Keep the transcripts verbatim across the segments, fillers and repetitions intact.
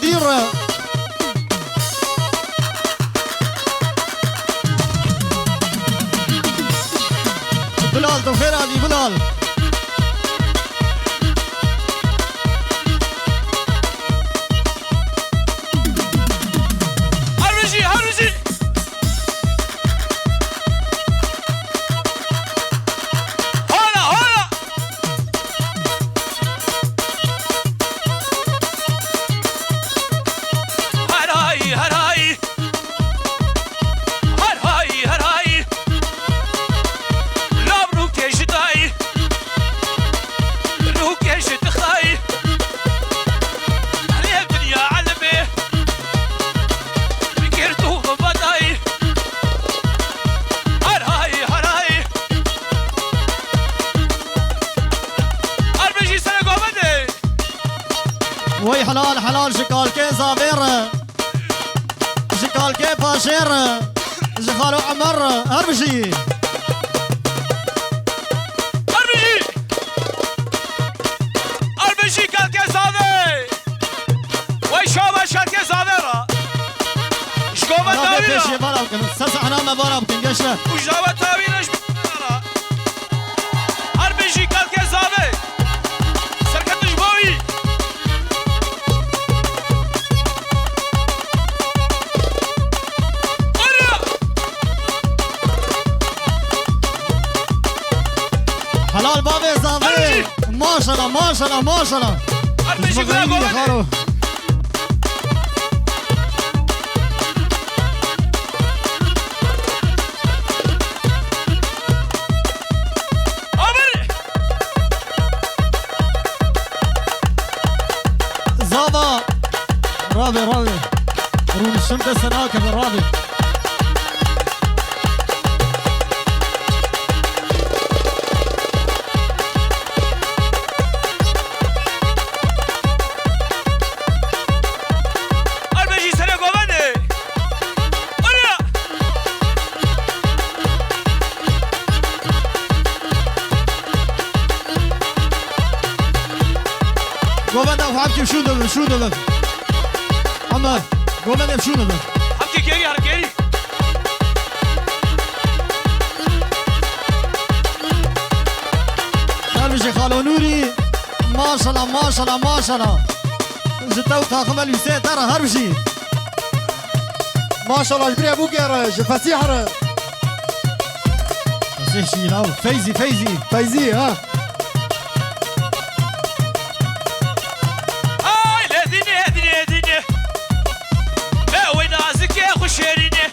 Dîr. Bilal, tu xêr hatî, Bilal. Her bijî, her bijî. Hala, hala. Her hay, her hay. Her hay, her hay. Lav rûkê ji dayî. Rûkê ji dixayî. Elê dinya elimê. Bigir tu bibadayî. Her hay, her hay. Her bijî serê govendê. Wey helal helal ji kalkê zavê re. Ji kalkê paşê re. Ji xalo Emer re. Her bijî. Her bijî. Her bijî kalkê zavê. Wey şaba şarkê zavê re. Ji govenda wî re. Pêşê bala bikin. Sesa hena me bala bikin gençler. Û ji daveta wî re ji Her bijî kalkê zavê. Serketiş bo wî. Arya. Helal bavê zavê. Her bijî. Maşallah, maşallah, maşallah. Her bijî. Ji bo bira xwe govendê. Xalo. Amir! Zava! Ravê, ravê. Rûniştin dest nakeve, ravê. Her bijî serê govendê. Arya! Govenda xwe hemkî şûn dibin, şûn dibin. Emer, govendê şûn dibin. Hemkî gêrî, her gêrî. Her bijî Xalo Nûrî. Maşallah, maşallah, maşallah. Ji te û taxim elbîseyê te re her bijî. Maşallah ji birê Bûkê re, ji Fesîh re. Fesîh jî law, Feyzî, Feyzî. Feyzî, ha. Ay, lê dinê, dinê, dinê. Lê wê nazikê xwe şêrînê.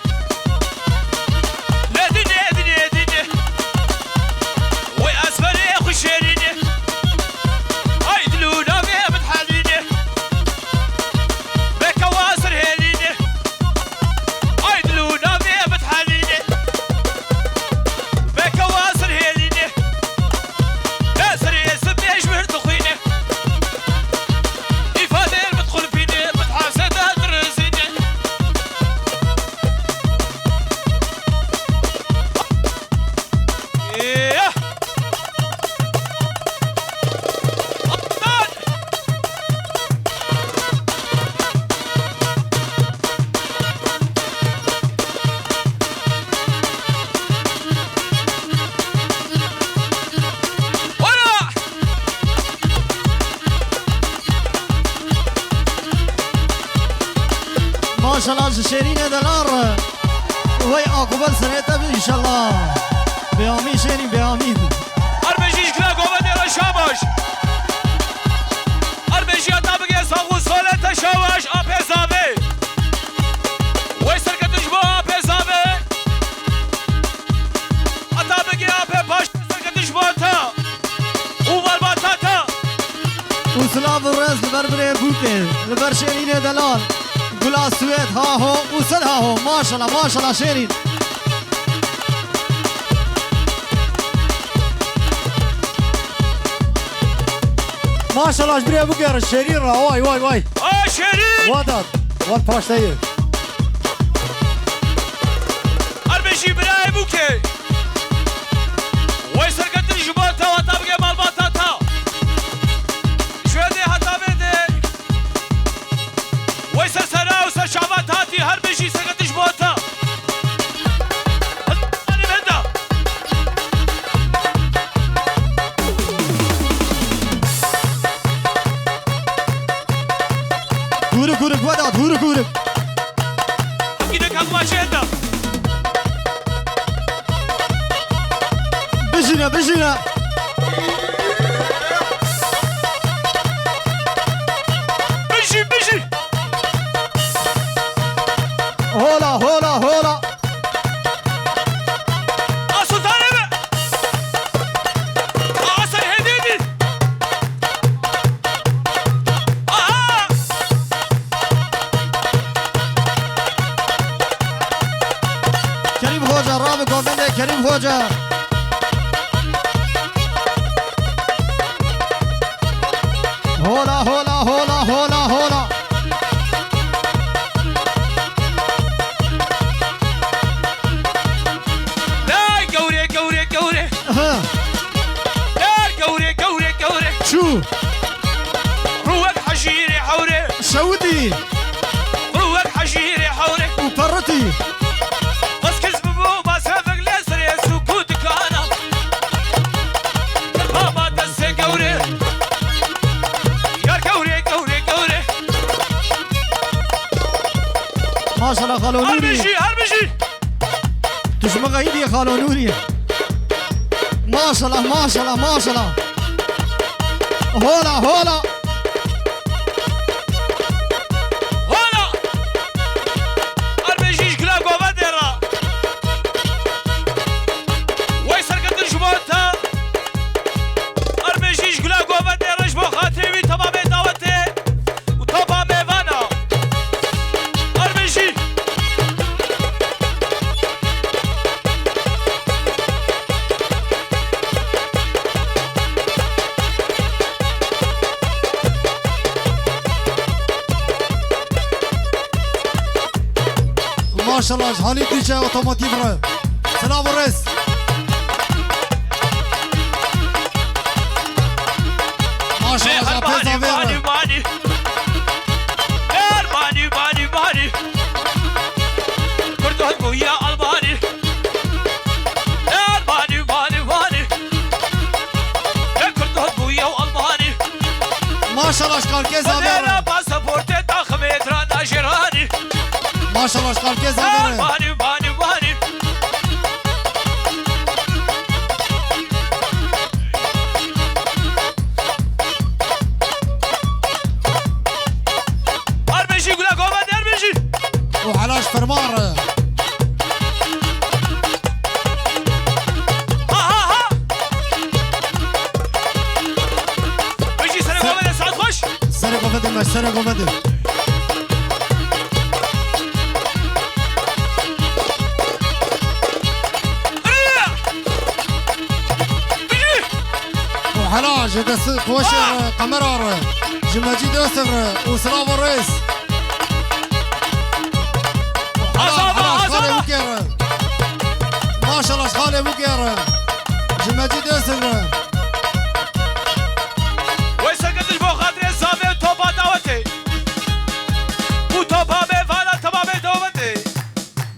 Lê dinê, dinê, dinê. Wê esmerê xwe şêrînê. Ay, dil û navê min helînê. Beke wa sir hêlînê. Ay dil û navê min helînê. Beke wa sir hêlînê. Be serê sibê ji wir dixwîne. Îfadê min xulfîne, min hafze de dirizîne. Êya! Maşallah ji Şêrînê delal re. Wey aqibet serê te bi înşallah. Bêamîn Şêrîn, bêamîn. Her bijî ji kira govendê re şabaş. Her bijî heta bigê sax û solê te şabaş, apê zavê. Wey serketiş bo apê zavê. Heta bigê apê paş serketiş bo te. Û malbata te. Û silav û rêz li ber birê Bûkê, li ber Şêrînê delal. Gula Swêd, haho û sed haho. Maşallah, maşallah Şêrîn. Maşallah ji birê Bûkê re Şêrîn re. Way, way, way. Aa, Şêrîn! Wadat. Wat paşteyê. Her bijî birayê Bûkê. Wey serketin ji bo te, heta bigê malbata te. Şwêdê heta vê dê. Hûrik Vedat, hûrik, hûrik. Hemkî de kalma şehda. Bijîne, bijîne. Bijî, bijî. Hola, hola, hola. A Sultanê be! A Serhedê dî! Aha! Kerîm Xoca, rabe govendê Kerîm Xoca. Hola, hola, hola, hola, hola. Lay gewre, gewre, gewre. Aha. Lay gewre, gewre, gewre. Çû. Rû wek hejîrê hewrê. Şewitî. Rû wek hejîrê hewrê. Û perritî. Bes kiz bibo, bas hevek lê serê sûk û dikana. Baba destê gewre. Yar gewre, gewre, gewre. Maşallah Xalo Nûrî. Her bijî, her bijî. Tu ji min re îdî Xalo Nûrî. Maşallah, maşallah, maşallah. Hola, hola. Hola. Her bijî ji gula govendê re. Wey serketin ji bo te. Her bijî ji gula govendê re ji bo xatirê wî temamê dawetê û topa mêvana. Her bijî. Maşallah, ji halî dîçe otomotiv re. Silav û rêz. Maşallah, ji apê zavê re. Ermanî, manî, manî. Kurdo bûye Almanî. Ermanî, manî, manî. Kurdo bûye Almanî. Maşallah, ji kalkê zavê re. Pasaportê taximê tra najêranî. Maşallah, ji kalkê zavê re. Ermanî, manî, manî. Her bijî gula govend, her bijî. Û hela ji ferman re. Ha, ha, ha. Bijî serê govendê, saet xweş. Serê govendê me, serê govendê. Û hela ji dest xweşê re, qemera re, ji Mecîd Öztürk re û silav û rêz. Û hela, hela ji xalê Wikê re. Maşallah ji xalê Wikê re. Ji Mecîd Öztürk re. Wey serketin ji bo xatirê zavê û topa dawetê. Û topa mêvana temamê dawetê.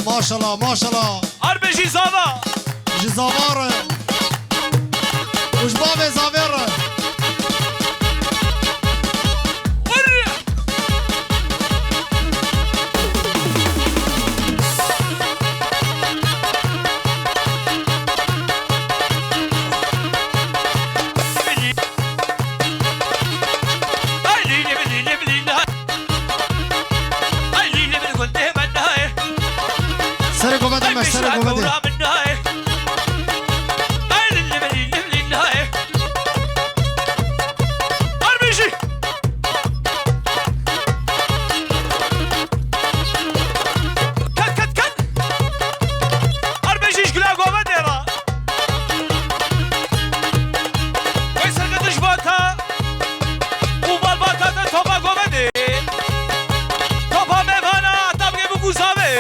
Maşallah, maşallah. Her bijî zava. Ji zava re. Û ji bavê zavê re. Serê govendê me, serê govendê. Ket, ket, ket. Her bijî ji gula govendê re. Wey serketin ji bo te û malbata te topa govendê. Topa mêvana, heta bigê bû zavê.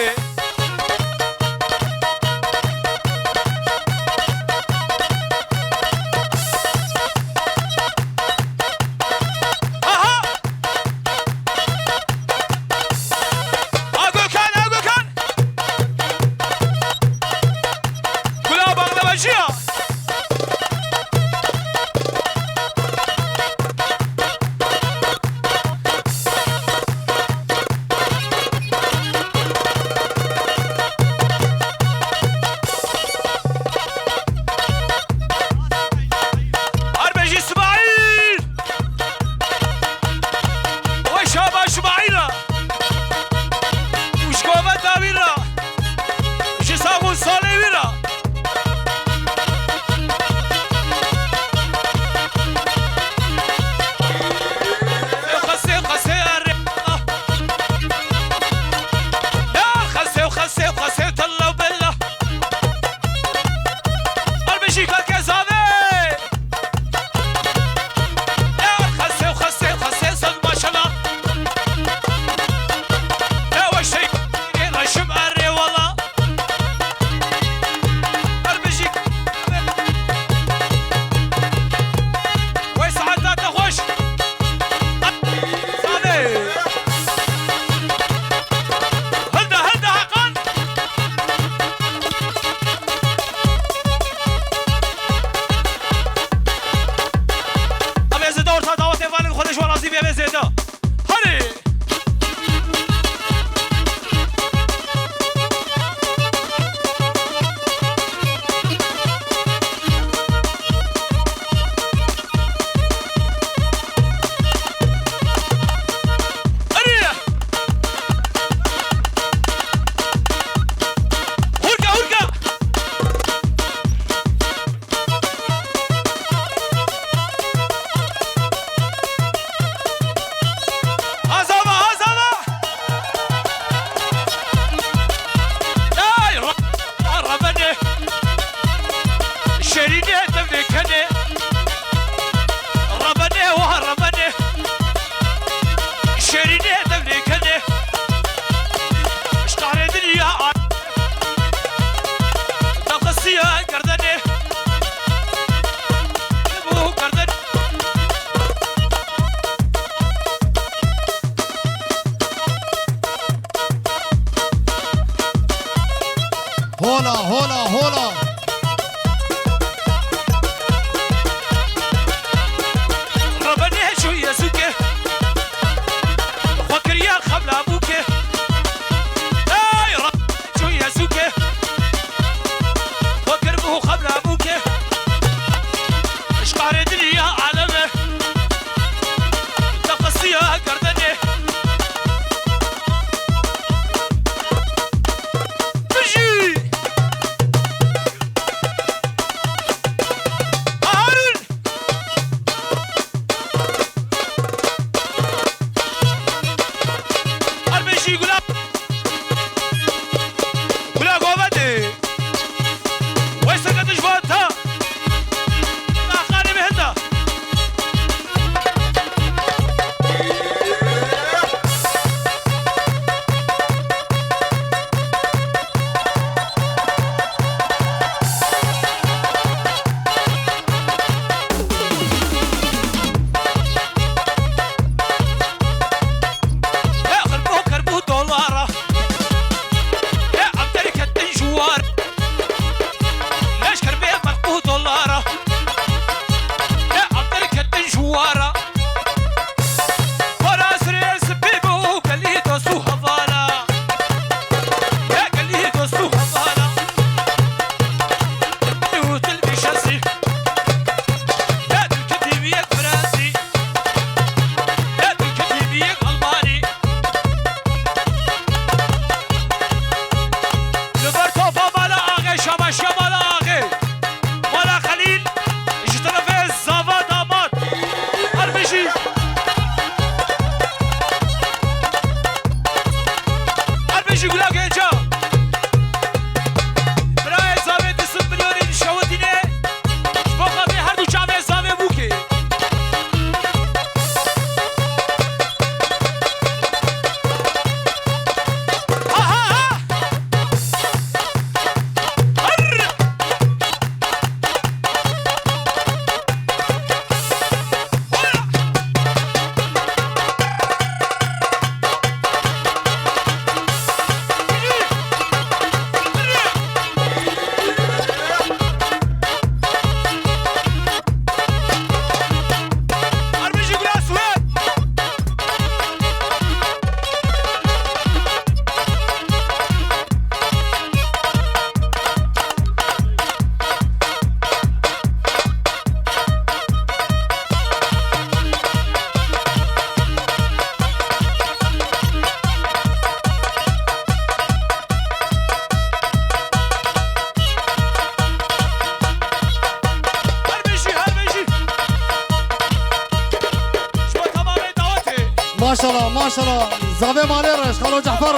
Maşallah, maşallah. Zavê malê reş, Xalo Cehfer.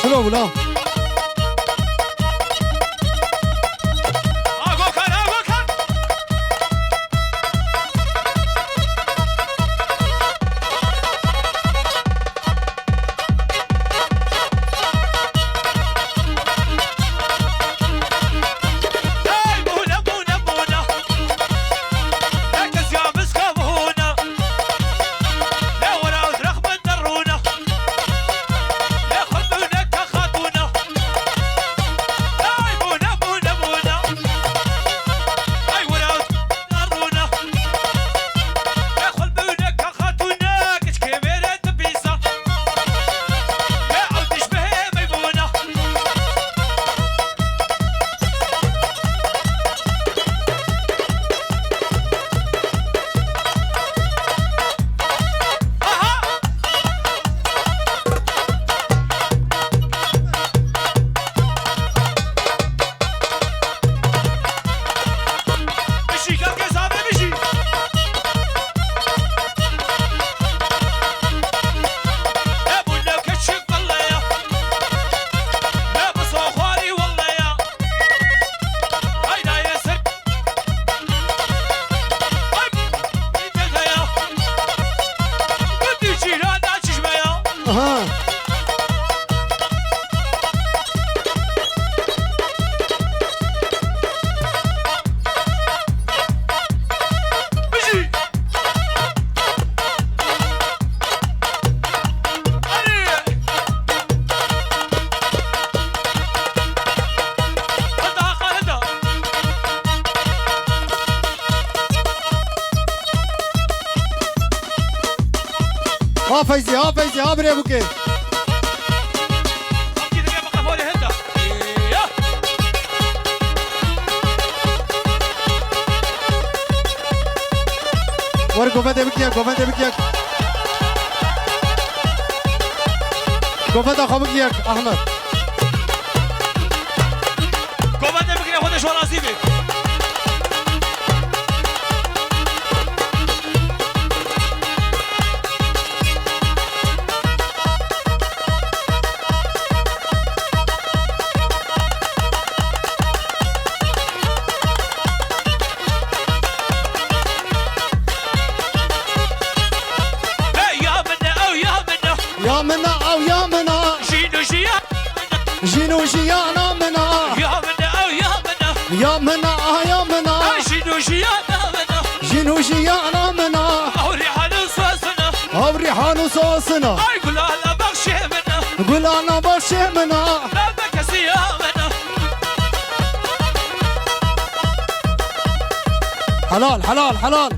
Çilo bû la. Ha Feyzî, ha Feyzî, ha birê bûkê. Were govendê bigiyek, govendê bigiyek. Govenda xwe bigiyek, Ahmet. Govendê bigire, Xwedê ji we razî be. Hey, ya min e, ew ya min e. Ya min e, ew ya min e. Jîn û jiyan. Jîn û jiyana min e. Ya min e, ew ya min e. Ya min e, ah ya min e. Hey, jîn û jiyana min e. Jîn û jiyana min e. Ew rîhan û sosina. Ew rîhan û sosina. Ay gulana bexşê min e. Gulana bexşê min e. Bebe kesî ya min e. Helal, helal, helal.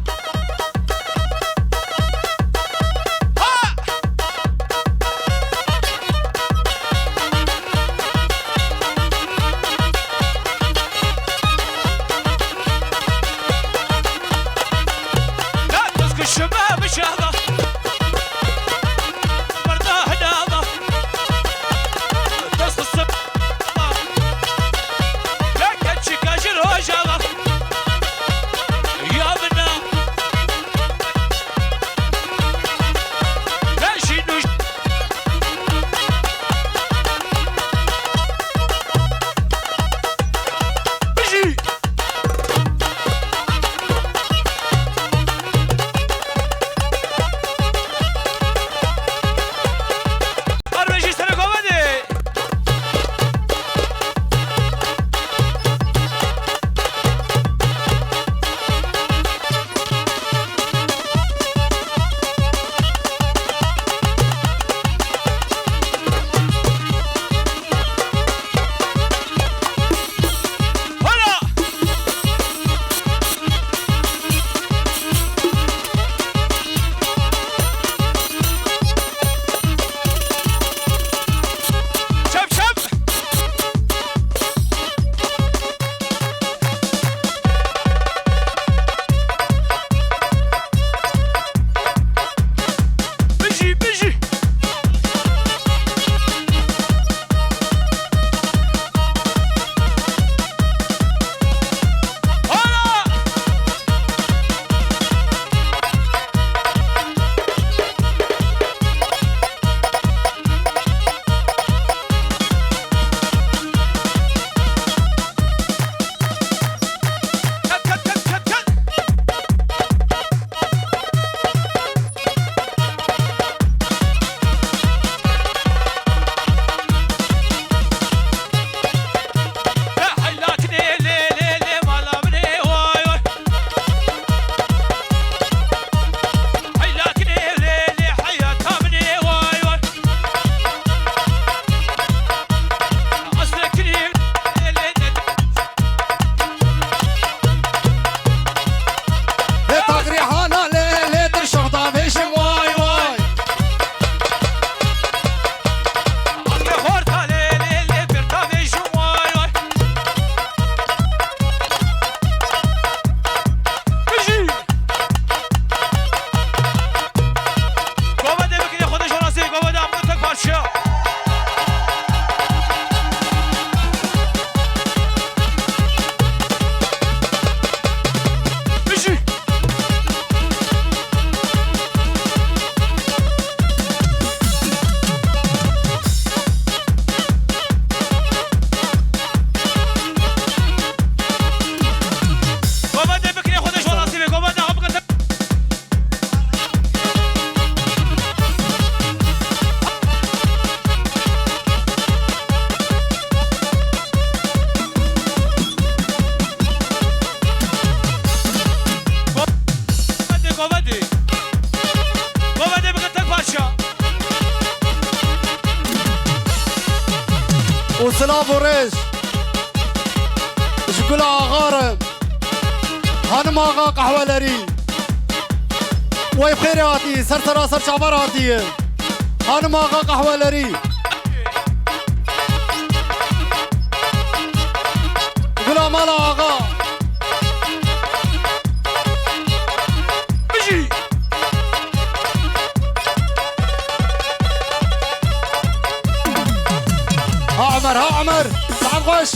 Silav û rêz ji Gula Axa re, Hanim Axa Qehwelerî. Wey bi xêrê hatî, ser sera ser çavar hatiye. Hanim Axa Qehwelerî. Gula Mala Axa. Bijî! Ha Omer, ha Omer. Saet xweş.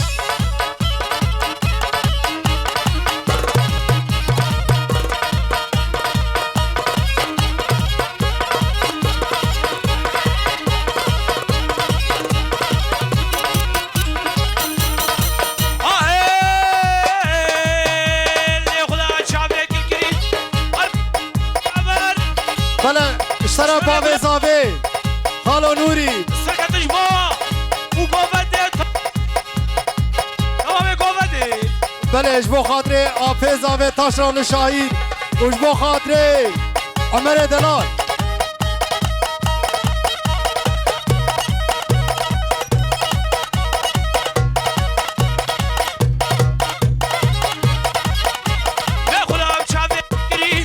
Ahê, lê xwe da çavê kilkirî. Ar-, Omer. Bele, ji sera bavê zavê. Xalo Nûrî. Serketiş bava û govendê ta-, tamamê govendê. Belê, ji bo xatirê apê zavê Taşralı Şahîd û ji bo xatirê Omerê Delal. Lê xwe da çavê kirî.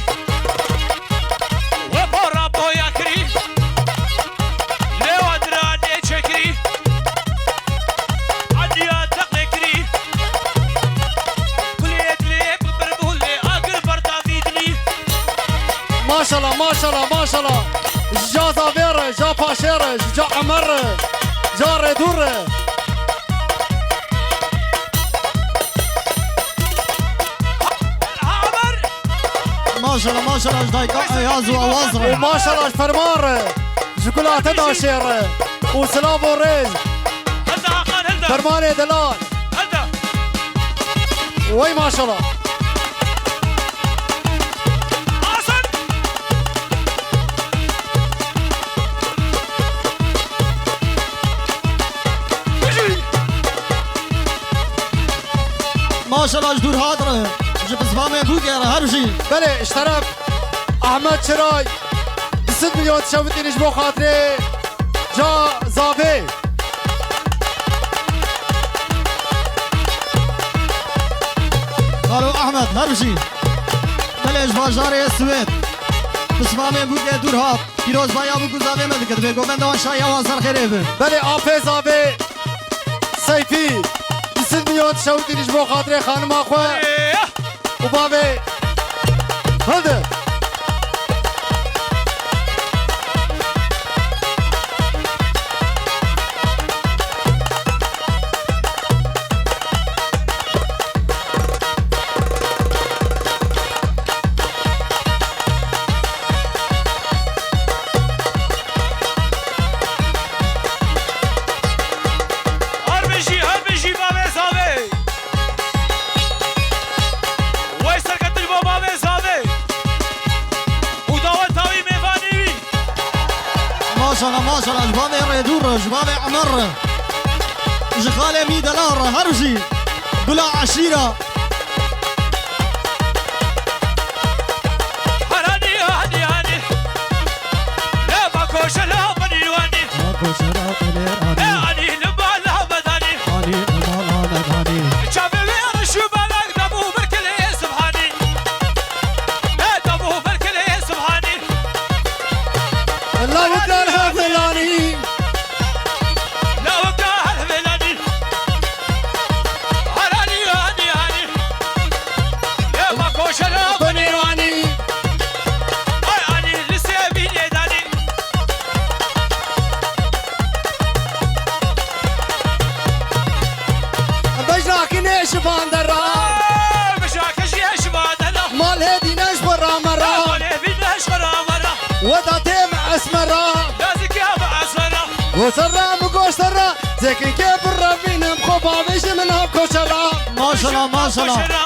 We pora boya kirî. Lê wa dira lê çekirî. Adiya teqlê kirî. Kulê dilê bi birbûlê agir berda vîdilî. Maşallah, maşallah, maşallah. Ji ca zavê re, ca paşê re, ji ca Emer re, ca rêdûr re. Maşallah, maşallah, ji dayika Eyaz û Awaz re. Û maşallah ji ferman re, ji gula te daşê re. Û silav û rêz. Hilda Hakan, hilda. Fermanê delal. Hilda. Wey maşallah. Hasan. Maşallah ji dûr hat re, ji pismamê bûke re her jî. Belê, ji teref Ahmet Çiray, du sed milyon tişewitîne ji bo xatirê ca zavê. Xalo Ahmet, her jî. Belê ji bajarê Swêd. Pismamê bûke dûr hat. Pîrozbaya bûk û zavê me dike, divê govenda wan şahiya wan ser xêrê be. Belê, apê zavê Seyfî, du sed milyon tişewitîne ji bo xatirê xanima xwe û bavê. Hildi. Her bijî, her bijî bavê zavê. Wey serketin bo bavê zavê. Û daweta wî mêvanî wî. Maşallah, maşallah, ji bavê Rêdûr, ji bavê Emer, ji xalê Mî Delal, her jî gula eşîra. Her hanî, hanî, hanî. Ne bako şela beni wani. Bako şela beni wani. Ne ani ne bala bedani. Ani ne bala bedani. Çavê wê arşu balak nabu berkele subhani. Ne nabu berkele subhani. Lawika helvelanî. Lawika helvelanî. Her anî, anî, anî. Ema koşera binê wanî. Ay anî, li sê bînê danî. Bejnakî ne ji van dera. Bejnakî jî ji van dera. Mal hêdî ne ji xwe ramera. Mal hêdî ne ji xwe ramera. Weda têm esmera. Yazık ya bu esmera. Goştera mi goştera. Zekin ke bir Rabbînim xwe bavê ji min ha koçera. Maşallah, maşallah. Koçera.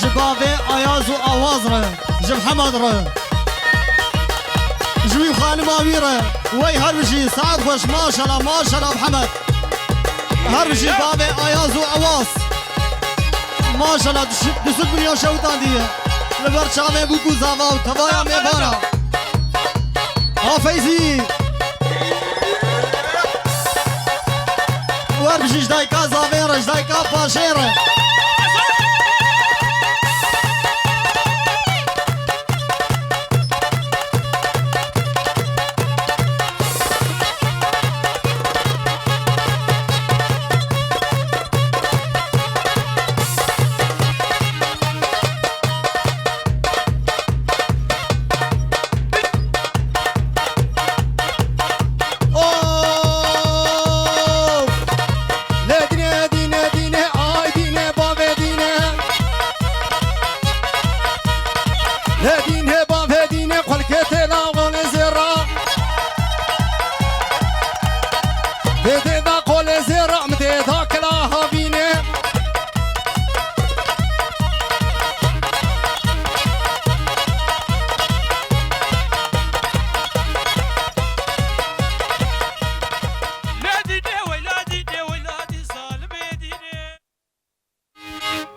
Ji bavê Ayaz û Awaz re, ji Mihemed re. Ji wî xanima wî re. Wey her bijî, saet xweş, maşallah, maşallah Mihemed. Her bijî bavê Ayaz û Awaz. Maşallah, du sed milyon şewtandiye. Li ber çavê bûk û zava û tevaya mêvana. Ha Feyzî. Wer bijî ji dayika zavên re, ji dayika paşên re.